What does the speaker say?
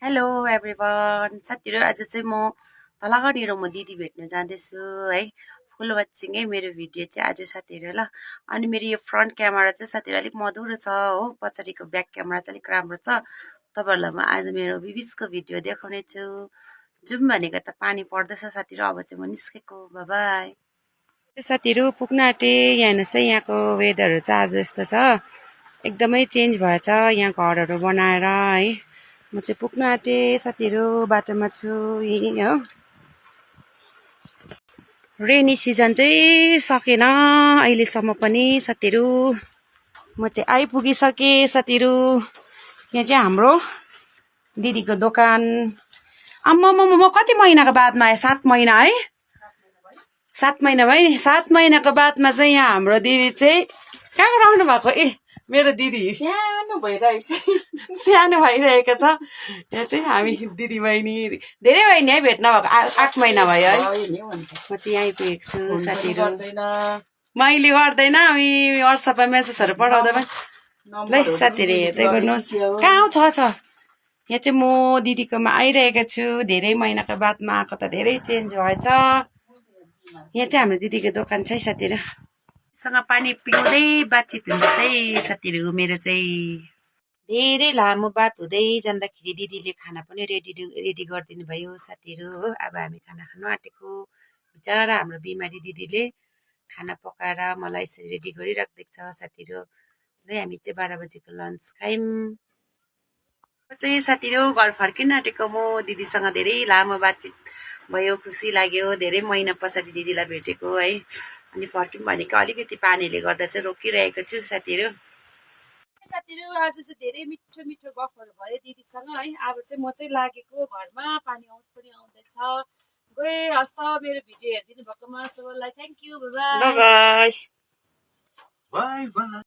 hello everyone साथीहरु आज चाहिँ म तलगढीहरु म दिदी भेट्न जाँदैछु है फुल वाचिङ है मेरो भिडियो चाहिँ आज साथीहरु ल अनि मेरो यो फ्रन्ट क्यामेरा चाहिँ साथीहरु अलिक मधुरो छ हो पछाडीको ब्याक क्यामेरा चाहिँ अलिक राम्रो छ तपाईहरुलाई म आज मेरो बिबिसको भिडियो देखाउने छु जुम भनेको त पानी पर्दैछ साथीहरु अब चाहिँ म निस्केको बाइ बाइ साथीहरु पुग्न आँटे यहाँ हेर्नुस् है यहाँको वेदरहरु चाहिँ आज यस्तो छ एकदमै चेन्ज भएछ यहाँ घरहरु बनाएर है म चाहिँ पुग्न आँटे साथीहरु बाटोमा छु हो रेनी सिजन चाहिँ सकेन अहिलेसम्म पनि साथीहरु म चाहिँ आइपुगिसके साथीहरु यहाँ चाहिँ हाम्रो दिदीको दोकान म कति महिनाको बादमा आए 7 महिना है 7 महिना भयो नि 7 महिनाको बादमा चाहिँ यहाँ हाम्रो दिदी चाहिँ कहाँ रहनु भएको मेरो दिदी सानो भइरहेको छ यहाँ चाहिँ हामी दिदी बहिनी धेरै भयो नि है भेट्न भएको 8 महिना भयो है म चाहिँ यहीँ पुगेको छु साथीहरु मैले गर्दैन व्हाट्सएपमा मेसेजहरु पठाउँदा पनि ल साथीहरु हेर्दै गर्नुहोस् कहाँ छ यहाँ चाहिँ म दिदीकोमा आइरहेको छु धेरै महिनाको बादमा आएको त धेरै चेन्ज भएछ यहाँ चाहिँ हाम्रो दिदीको दोकान छ है साथीहरु सँग पानी पिउँदै बातचित हुन्छ है साथीहरु मेरो चाहिँ धेरै लामो बात हुँदै जाँदाखेरि दिदीले खाना पनि रेडी गरिदिनु भयो साथीहरु हो अब हामी खाना खान आँटेको बिचारा हाम्रो बिमारी दिदीले खाना पकाएर मलाई यसरी रेडी गरिराख्दैछ साथीहरु र हामी चाहिँ 12 बजेको लन्च खायौं चाहिँ साथीहरु घर फर्किन आँटेको म दिदीसँग धेरै लामो बातचित भयो खुसी लाग्यो धेरै महिना पछाडि दिदीलाई भेटेको है अनि फर्किम भनेको अलिकति पानीले गर्दा चाहिँ रोकिरहेको छु साथीहरु आज चाहिँ धेरै मिठो मिठो गफहरु भयो दिदीसँग है अब चाहिँ म चाहिँ लागेको घरमा पानी आउट पनि आउँदैछ गए हस्त मेरो भिडियो हेर्दिनु भएकोमा सबैलाई थ्यांक यू बाइ बाइ